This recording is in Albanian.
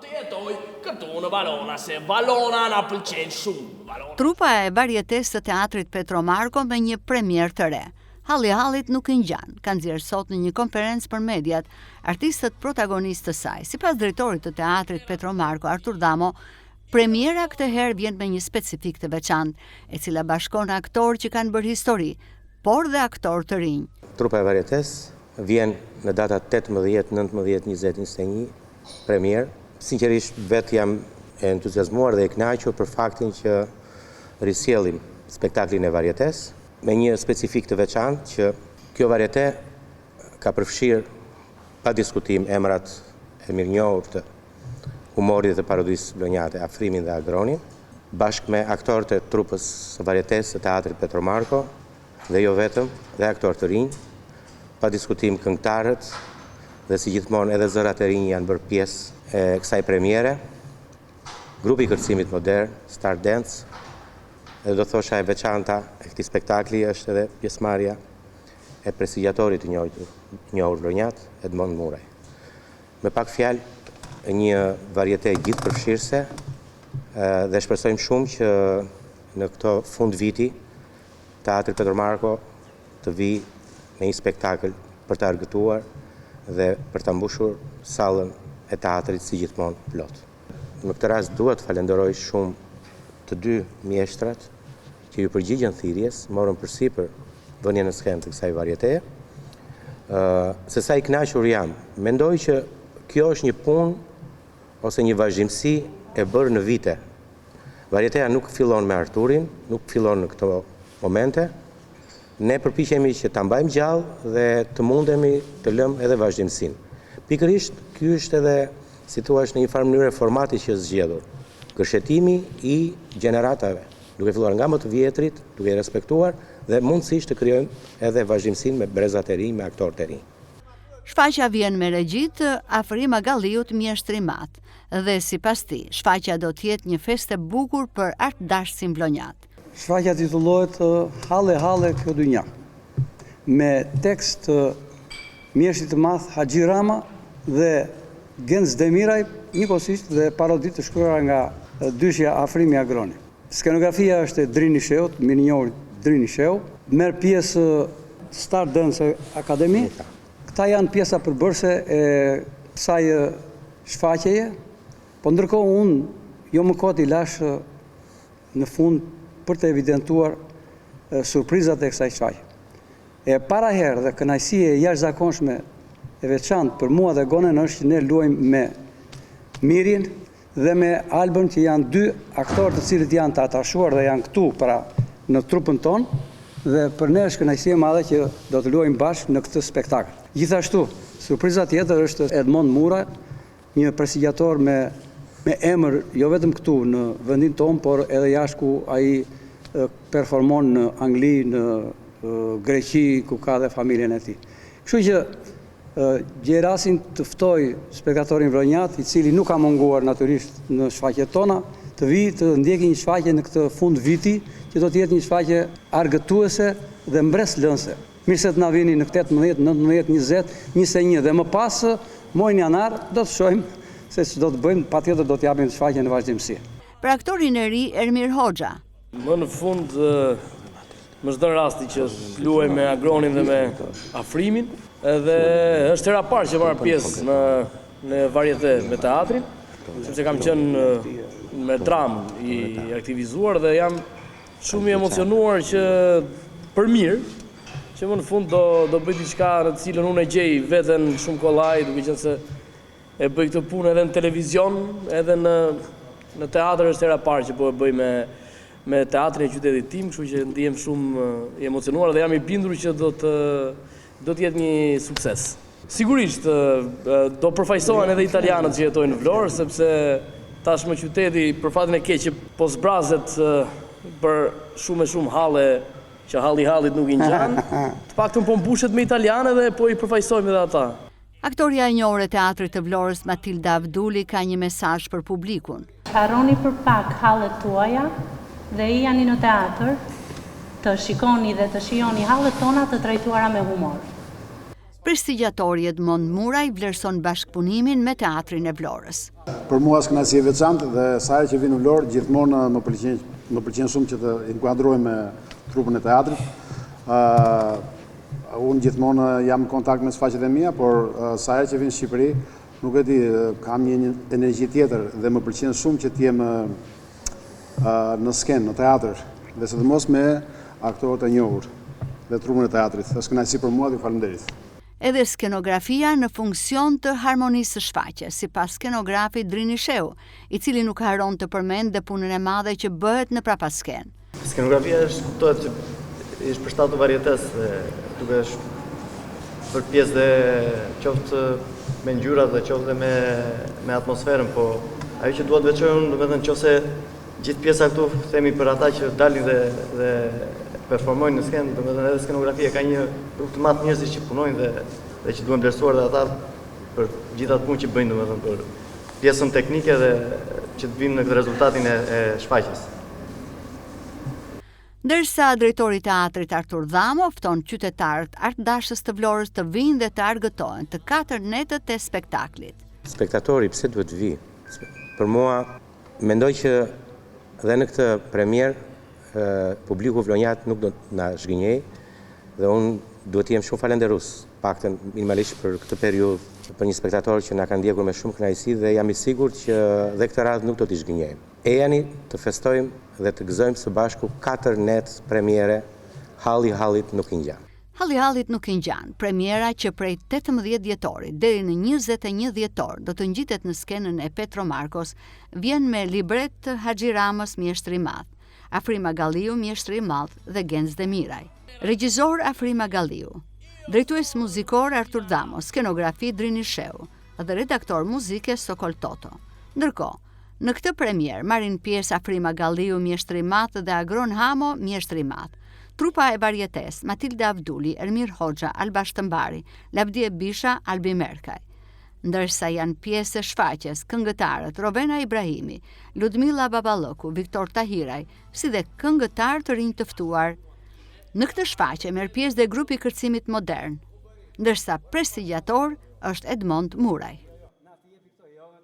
Të jetoj këtu në Valona se Valona na pëlqen shumë. Valona. Trupa e varietesë së teatrit Petro Marko me një premierë të re. Halli hallit nuk i ngjan, ka nxjerrë sot në një konferencë për mediat artistët protagonistë të saj. Sipas drejtorit të teatrit Petro Marko, Artur Dhamo, premiera këtë herë vjen me një specifikë të veçantë, e cila bashkon aktorë që kanë bërë histori, por dhe aktorë të rinj. Trupa e varietesë vjen në datat 18, 19, 20, 21, premierë. Sinqerisht vetë jam e entuziazmuar dhe e kënaqur për faktin që risjellim spektaklin e varietesë me një specifikë të veçantë që kjo variete ka përfshirë pa diskutim emrat e mirënjohur të humorit dhe parodisë vlonjate, Afrimin dhe Agronin, bashkë me aktorët e trupës së varietesë së teatrit Petro Marko dhe jo vetëm, dhe aktorë të rinj, pa diskutim këngëtarët dhe si gjithmonë edhe zërat e rinj janë bërë pjesë e kësaj premiere. Grupi i kërcimit modern, Star Dance, dhe do thosha e veçanta e këtij spektakli është edhe pjesëmarrja e prestigjatorit të njohur, njohur vlonjat, Edmond Muraj. Me pak fjalë, një variete gjithëpërfshirëse dhe shpresojmë shumë që në këto fund viti Teatri Petro Marko të vijë me një spektakël për të argëtuar dhe për ta mbushur sallën e teatrit si gjithmonë plot. Në këtë rast dua të falenderoj shumë të dy mjeshtrat që iu përgjigjën thirrjes, morën përsipër vënien në skenë të kësaj varieteje. Se sa i kënaqur jam, mendoj që kjo është një punë ose një vazhdimësi e bërë në vite. Varieteja nuk fillon me Arturin, nuk fillon në këto momente. Ne përpiqemi që ta mbajmë gjallë dhe të mundemi të lëmë edhe vazhdimësinë. Pikërisht ky është edhe, si thua, në një farë mënyre formati që është zgjedhur. Gërshetimi i gjeneratave, duke filluar nga më të vjetrit, duke i respektuar dhe mundësisht të krijojmë edhe vazhdimësinë me brezat e rinj, me aktorët e rinj. Shfaqja vjen me regji të Afrim Agalliut Mjeshtri i Madh dhe sipas tij, shfaqja do të jetë një festë e bukur për artdashësin vlonjat. Shfaqja titullohet Halle halle kjo dynja, me tekst të mjeshtrit të madh Haxhi Rama dhe Genc Demiraj, njëkohësisht dhe parodi të shkruara nga dyshja Afrimi Agroni. Skenografia është e Drini Shehut, mirënjohur Drini Shehu. Merr pjesë Star Dance Academy. Këta janë pjesa përbërëse e kësaj shfaqjeje, po ndërkohë unë jo më kot i lashë në fund për të evidentuar surprizat e kësaj shfaqje. E para herë dhe kënaqësi e jashtëzakonshme e veçantë për mua dhe Gonen është që ne luajmë me Mirin dhe me Albën që janë dy aktorë të cilët janë të atashuar dhe janë këtu pra në trupën tonë dhe për ne është kënaqësi e madhe që do të luajmë bashkë në këtë spektakël. Gjithashtu, surpriza tjetër është Edmond Mura, Një prestigjator me me emër jo vetëm këtu në vendin tonë, por edhe jashtë ku ai performon në Angli, në Greqi, ku ka dhe familjen e tij. Kështu që gjej rastin të ftoj spektatorin vlonjat, i cili nuk ka munguar natyrisht në shfaqjet tona, të vijë të ndjekë një shfaqje në këtë fund viti, që do të jetë një shfaqje argëtuese dhe mbresëlënëse. Mirë se të na vini në 18, 19, 20, 21 dhe më pas, muajin janar, do të shohim se ç'do të bëjmë, patjetër do të japim shfaqje në vazhdimësi. Për aktorin e ri, Ermir Hoxha. Më në fund më është dhënë rasti që të luaj me Agronin dhe me Afrimin dhe është hera e parë që marr pjesë në në variete me teatrin, sepse kam qenë me dramë i aktivizuar dhe jam Shumë i emocionuar që për mirë, që më në fund do do bëj diçka në të cilën unë e gjej veten shumë kollaj, duke qenë se e bëj këtë punë edhe në televizion, edhe në në teatër është hera e parë që po e bëj me me teatrin e qytetit tim, kështu që ndihem shumë i emocionuar dhe jam i bindur që do të do të jetë një sukses. Sigurisht, do përfaqësohen edhe italianët që jetojnë në Vlorë, sepse tashmë qyteti për fatin e keq që po zbrazet për shumë e shumë halle që halli hallit nuk i ngjan, të paktën po mbushet me italianë dhe po i përfaqësojmë edhe ata. Aktorja e njohur e Teatrit të Vlorës, Matilda Avduli ka një mesazh për publikun. Harroni për pak hallet tuaja dhe ejani në teatër të shikoni dhe të shijoni hallet tona të trajtuara me humor. Prestigjatori Edmond Muraj vlerëson bashkëpunimin me Teatrin e Vlorës. Për mua është kënaqësi e veçantë dhe sa herë që vij në Vlorë gjithmonë më pëlqen më pëlqen shumë që të inkuadrohem me trupën e teatrit. Ë unë gjithmonë jam në kontakt me shfaqjet e mia, por sa herë që vij në Shqipëri, nuk e di, kam një energji tjetër dhe më pëlqen shumë që të jem në skenë, në teatër, dhe sidomos me aktorët e njohur dhe trupën e teatrit. Është kënaqësi për mua dhe ju faleminderit. Edhe skenografia në funksion të harmonisë së shfaqjes, sipas skenografit Drini Shehu, i cili nuk harron të përmendë dhe punën e madhe që bëhet në prapaskenë. Skenografia është, kuptohet që i është përshtatur varietesë dhe duke është bërë pjesë dhe qoftë me ngjyrat dhe qoftë dhe me me atmosferën, po ajo që dua të veçoj unë, domethënë qoftë se gjithë pjesa këtu themi për ata që dalin dhe dhe performojnë në skenë, domethënë edhe skenografia ka një grup të madh njerëzish që punojnë dhe dhe që duhen vlerësuar dhe ata për gjithë atë punë që bëjnë, domethënë për pjesën teknike dhe që të vijmë në këtë rezultatin e, e shfaqjes. Ndërsa drejtori i teatrit Artur Dhamo fton qytetarët artdashës të Vlorës të vijnë dhe të argëtohen të katër netët e spektaklit. Spektatori pse duhet të vijë? Për mua, mendoj që dhe në këtë premierë publiku vlonjat nuk do të na zhgënjejë dhe unë duhet të jem shumë falënderues, paktën minimalisht për këtë periudhë, për një spektator që na ka ndjekur me shumë kënaqësi dhe jam i sigurt që dhe këtë radhë nuk do t'i zhgënjejmë. Ejani të festojmë dhe të gëzojmë së bashku katër net premiere Halli hallit nuk i ngjan. Halli hallit nuk i ngjan, premiera që prej 18 dhjetorit deri në 21 dhjetor do të ngjitet në skenën e Petro Markos, vjen me libret të Haxhi Ramës Mjeshtri i Madh, Afrim Agalliu Mjeshtri i Madh dhe Genc Demiraj. Regjisor Afrim Agalliu. Drejtues muzikor Artur Dhamo, skenografi Drini Shehu dhe redaktor muzike Sokol Toto. Ndërkohë, në këtë premierë marrin pjesë Afrim Agalliu Mjeshtri i Madh dhe Agron Hamo Mjeshtri i Madh. Trupa e varietesë, Matilda Avduli, Ermir Hoxha, Alba Shtëmbari, Lavdie Bisha, Albi Merkaj. Ndërsa janë pjesë e shfaqjes, këngëtarët Rovena Ibrahimi, Ludmilla Baballëku, Viktor Tahiraj, si dhe këngëtarë të rinj të ftuar. Në këtë shfaqje merr pjesë dhe grupi i kërcimit modern, ndërsa prestigjator është Edmond Muraj.